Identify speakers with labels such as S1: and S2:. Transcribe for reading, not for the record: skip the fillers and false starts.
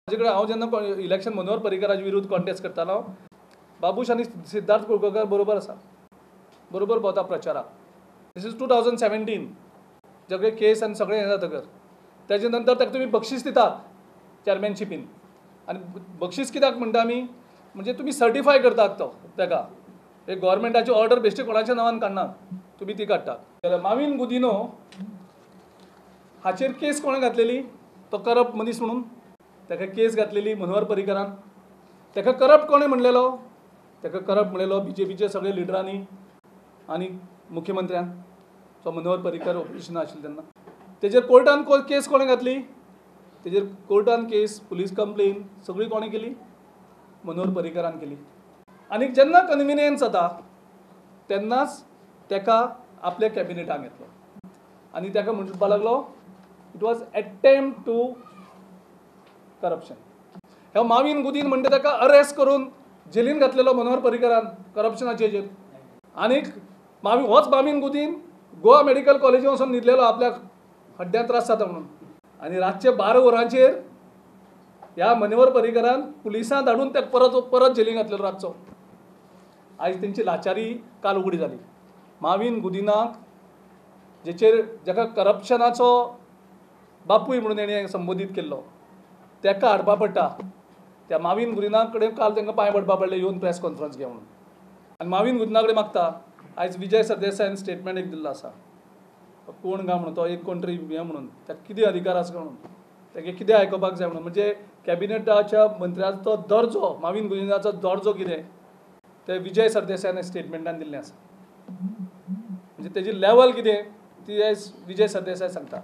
S1: म्हजे कडेन हांव जेन्ना इलेक्शन मनोहर पर्रीकराचे विरुद्ध कॉन्टेस्ट करतालो, बाबूश आनी सिद्धार्थ कुळकरकार बरोबर आसा, बरोबर भोंवता प्रचाराक. This is 2017 सगळे केस आनी सगळें हें जातकर तेजे नंतर ताका तुमी बक्षीस दितात चॅरमॅनशिपीन. आनी बक्षीस कित्याक म्हणटा आमी, म्हणजे तुमी सर्टिफाय करतात तो ताका, एक गोवोरमेंटाची ऑर्डर बेश्टी कोणाच्या नांवान काडना, तुमी ती काडटात. जाल्यार माविन गुदिनो हाचेर केस कोणें घातलेली? तो करप्ट मनीस म्हणून ताका केस घातलेली मनोहर पर्रीकरान. ताका करप्ट कोणें म्हणलेलो? ताका करप्ट म्हणलेलो बीजेपीच्या सगळे लिडरांनी आनी मुख्यमंत्र्यान. सो मनोहर पर्रीकर ऑपोजिशन आशिल्ले तेन्ना. तेजेर कोर्टान केस कोणें घातली? तेजेर कोर्टान केस, पुलीस कंप्लेन सगळी कोणें केली? मनोहर पर्रीकरान केली. आनी जेन्ना कन्विनियन्स जाता तेन्नाच ताका आपल्या कॅबिनेटाक घेतलो आनी ताका म्हणपाक लागलो it was attempt to corruption. ह्या माविन गुदीन म्हणटा ताका अरेस्ट करून जेलीन घातलेलो मनोहर पर्रीकरान करप्शनाचे हेजेर. आनीक होच माविन गुदीन गोवा मेडिकल कॉलेजीन वचून न्हिदलेलो आपल्याक हड्ड्यान त्रास जाता म्हणून. आनी रातचे 12 वरांचेर ह्या मनोहर पर्रीकरान पुलिसां धाडून ताका परत परत जेलीन घातलेलो रातचो. आयज तेंची लाचारी काल उगडी जाली. माविन गुदिनाक जेचेर जाका करप्शनाचो बापूय म्हणून तेणें संबोधीत केल्लो ताका हाडपा पडटा. त्या माविन गुदिना कडेन काल तांकां पांय पडपा पडले येवन प्रेस कॉन्फरन्स घे म्हणून. आनी माविन गुदिना कडेन मागता. आयज विजय सरदेसायान स्टेटमेंट एक दिल्लो आसा, कोण गा म्हणून तो एक कोण तरी हें म्हणून ताका कितें अधिकार आसा म्हणून, ताका कितें आयकुपाक जाय म्हणून. म्हणजे कॅबिनेटाच्या मंत्र्याचो दर्जो, माविन गुदिनाचो दर्जो कितें ते विजय सरदेसायान स्टेटमेंटान दिल्लें आसा. म्हणजे तेजी लेवल कितें ती आयज विजय सरदेसाय सांगता.